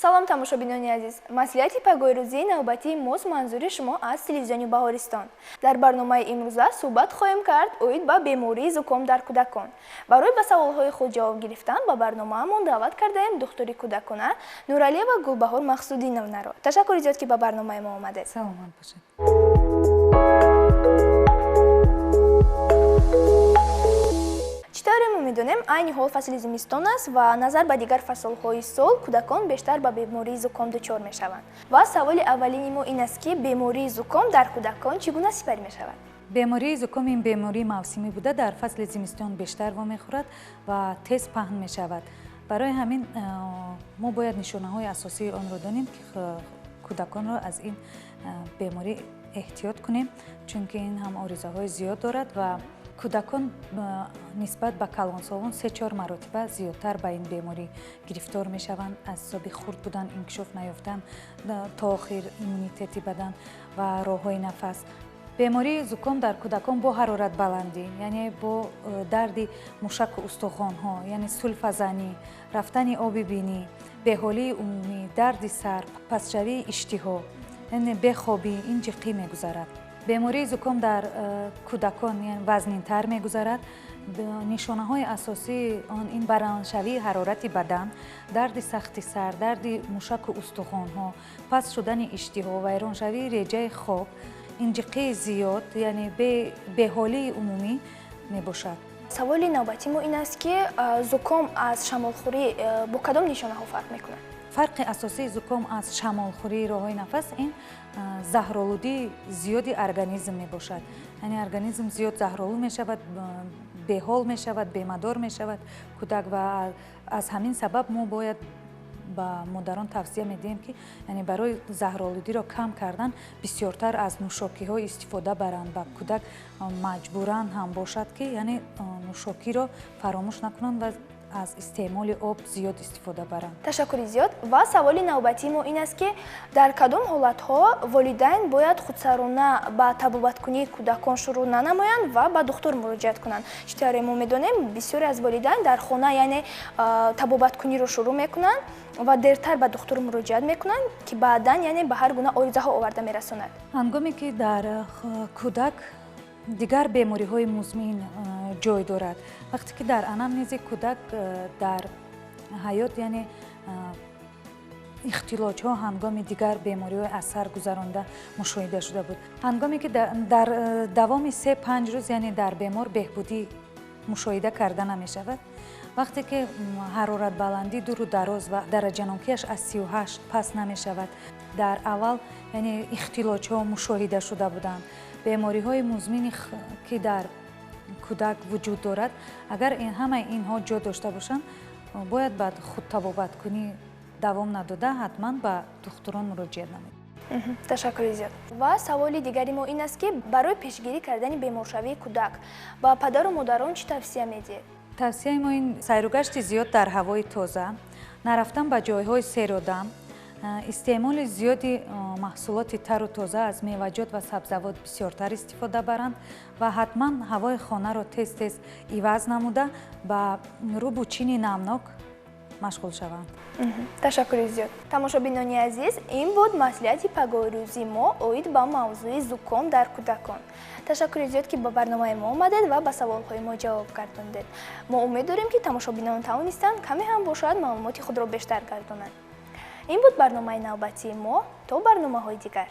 Салом, тамошобинони азиз. Маслиҳати пагоҳирӯзии навбатии мост манзури шумо аз телевизиони Баҳористон. Дар барномаи имрӯза суҳбат хоҳем кард оид ба бемории зуком дар кӯдакон. Барои ба саволҳои худ ҷавоб гирифтан ба барномаамон даъват кардаем духтури кӯдакона Нуралиева Гулбаҳор Мақсудиновнаро. Ташаккури зиёд, ки ба барномаи мо омадед. Саломат бошед. Чӣ тавре мо медонем, айни ҳол фасли зимистон аст ва назар ба дигар фаслҳои сол кӯдакон бештар ба бемории зуком дучор мешаванд. Ва саволи аввалини мо ин аст, ки бемории зуком дар кӯдакон чӣ гуна сипарӣ мешавад? Бемории зуком ин бемории мавсимӣ буда, дар фасли зимистон бештар вомехӯрад ва тез паҳн мешавад. Барои ҳамин мо бояд нишонаҳои асосии онро донем, ки кӯдаконро аз ин беморӣ эҳтиёт кунем, чунки ин ҳам оризаҳои зиёд дорад ва кӯдакон нисбат ба калонсолон 3-4 маротиба зиёдтар ба ин беморӣ гирифтор мешаванд аз ҳисоби хурд будан, инкишоф наёфтан то охир иммунитети бадан ва роҳҳои нафас. Бемории зуком дар кӯдакон бо ҳароратбаландӣ, яъне бо дарди мушаку устухонҳо, яъне сулфазанӣ, рафтани оби бинӣ, беҳолии умумӣ, дарди сар, пастшавии иштиҳо, яъне бехобӣ, инҷиқӣ мегузарад. Бемории зуком дар кӯдакон вазнинтар мегузарад. Нишонаҳои асосии он ин баландшавии ҳарорати бадан, дарди сахти сар, дарди мушаку устухонҳо, паст шудани иштиҳо, вайроншавии реҷаи хоб, инҷиқии зиёд, яъне беҳолии умумӣ мебошад. Саволи навбатии мо ин аст, ки зуком аз шамолхӯрӣ бо кадом нишонаҳо фарқ мекунад? Фарқи асосии зуком аз шамолхӯрии роҳҳои нафас ин заҳролудии зиёди организм мебошад. Яъне организм зиёд заҳролуд мешавад, беҳол мешавад, бемадор мешавад кӯдак ва аз ҳамин сабаб мо бояд ба модарон тавсия медиҳем, ки яъне барои заҳролудиро кам кардан бисёртар аз нӯшокиҳо истифода баранд ва кӯдак маҷбуран ҳам бошад, ки яъне нӯшокиро фаромӯш накунанд ва аз истеъмоли об зиёд истифода баранд. Ташаккури зиёд. Ва саволи навбатии мо ин аст, ки дар кадом ҳолатҳо волидайн бояд худсарона ба табобаткунии кӯдакон шурӯъ нанамоянд ва ба духтур муроҷиат кунанд? Чӣ тавре мо медонем, бисёре аз волидайн дар хона, яъне табобаткуниро шурӯъ мекунанд ва дертар ба духтур муроҷиат мекунанд, ки баъдан яъне ба ҳар гуна оризаҳо оварда мерасонад. Ҳангоме ки дар кӯдак дигар бемориҳои музмин ҷой дорад, вақте ки дар анамнези кӯдак дар ҳаёт, яъне ихтилоҷҳо ҳангоми дигар бемориҳои аз сар гузаронда мушоҳида шуда буд, ҳангоме ки дар давоми 3-5 рӯз, яъне дар бемор беҳбудӣ мушоҳида карда намешавад, вақте ки ҳароратбаландӣ дуру дароз ва дараҷанокиаш аз 38 паст намешавад, дар аввал яъне ихтилоҷҳо мушоҳида шуда буданд, бемориҳои музмине ки дар кӯдак вуҷуд дорад, агар ҳамаи инҳо ҷо дошта бошанд, бояд ба худтабобаткунӣ давом надода ҳатман ба духтурон муроҷиат намояд. Ташаккури зиёд. Ва саволи дигари мо ин аст, ки барои пешгирӣ кардани беморшавии кӯдак ба падару модарон чӣ тавсия медиҳед? Тавсияи мо ин сайругашти зиёд дар ҳавои тоза, нарафтан ба ҷойҳои серодам, истеъмоли зиёди маҳсулоти тару тоза аз меваҷот ва сабзавот бисёртар истифода баранд ва ҳатман ҳавои хонаро тез-тез иваз намуда ба рӯбу чини намнок машғул шаванд. Ташаккури зиёд. Тамошобинони азиз, ин буд маслиҳати пагоҳирӯзии мо оид ба мавзӯи зуком дар кӯдакон. Ташаккури зиёд, ки ба барномаи мо омадед ва ба саволҳои мо ҷавоб гардондед. Мо умед дорем, ки тамошобинон тавонистанд каме ҳам бошад маълумоти худро бештар гардонанд. Ин буд барномаи навбатии мо. То барномаҳои дигар.